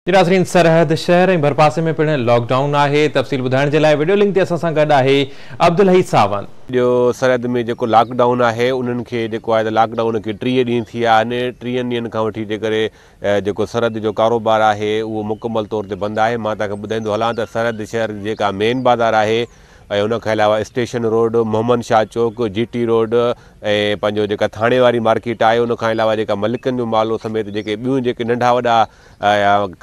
جي ناظرين سرحد شهر ۽ ڀرپاسي ۾ پڻ لاڪ ڊائون آهي تفصيل ٻڌائڻ جي لاء وڊيو لنڪ تي اسان سان گڏ آهي عبدالحئي ساوند. جو سرحد ۾ جيڪو لاڪ ڊائون آهي انهن کي جيڪو آهي ته لاڪ ڊائون کي 30 ڏينهن ٿي ويا آهن 30 ڏينهن کان وٺي جي ڪري جيڪو سرحد جو ڪاروبار آهي اهو مڪمل طور تي بند آهي مان توهان کي ٻڌائيندو هلان ته سرحد شهر جي جيڪا مين بازار آهي ۽ ان کان علاوه اسٽيشن روڊ محمد شاهه چوڪ جي ٽي روڊ ۽ پنهنجو جيڪا ٿاڻي واري مارڪيٽ آهي ان کان علاوه جيڪا ملڪن جو محلو سميت جيڪي ٻيون جيڪي ننڍا وڏا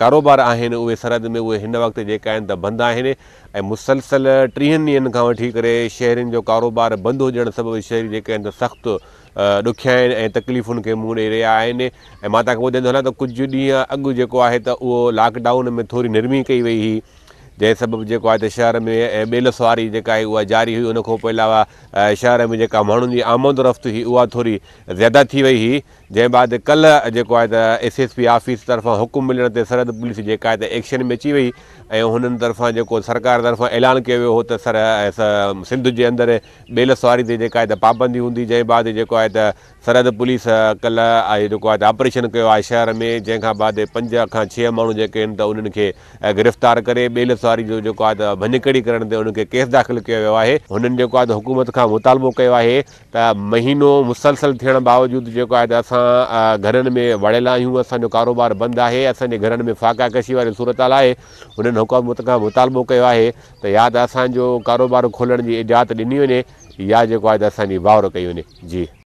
ڪاروبار آهن اهي سرحد ۾ اهي هن وقت جيڪا آهن ته بند آهن ۽ مسلسل 30 ڏينهن کان وٺي ڪري شهرين جو ڪاروبار بند هجڻ سبب شهري جيڪي آهن ته سخت ڏکيائين ۽ تڪليفن کي منهن ڏئي رهيا آهن ۽ مان توهان کي ٻڌائيندو هلان ته ڪجهه ڏينهن اڳ جيڪو آهي ته اهو لاڪ ڊائون ۾ ٿوري نرمي ڪئي وئي هئي جنهن سبب جيڪو آهي ته شهر ۾ ٻيل سواري جيڪا آهي اها جاري هئي ان کان پوء علاوه شهر ۾ جيڪا ماڻهن جي آمد رفت هئي اها ٿوري زياده ٿي وئي هئي جنهن بعد ڪلهه جيڪو آهي ته ايس ايس پي آفيس طرفان حڪم ملڻ تي سرحد پوليس جيڪا آهي ته ايڪشن ۾ اچي وئي ۽ هنن طرفان جيڪو سرڪار طرفان اعلان ڪيو ويو هو ته سر سنڌ جي اندر ٻيل سواري تي جيڪا آهي ته پابندي هوندي جنهن بعد جيڪو آهي ته سرحد پوليس ڪلهه جيڪو آهي ته آپريشن ڪيو آهي شهر ۾ جنهن کان بعد 5 کان 6 ماڻهو جيڪي آهن ته انهن کي گرفتار ڪري ٻيل سواري جو جيڪو آهي ته ڀڃڪڙي ڪرڻ تي انهن کي ڪيس داخل ڪيو ويو آهي هنن جيڪو آهي ته حڪومت کان مطالبو ڪيو آهي ته مهينو مسلسل ٿيڻ باوجود جيڪو آهي ته اسان گهرن ۾ وڙيل آهيون، اسان جو ڪاروبار بند آهي، اسان جي گهرن ۾ فاقا ڪشي واري صورتحال آهي، هنن حڪومت کان مطالبو ڪيو آهي ته يا ته اسان جو ڪاروبار کولڻ جي اجازت ڏني وڃي يا جيڪو آهي ته اسان جي واهر ڪئي وڃي. جي.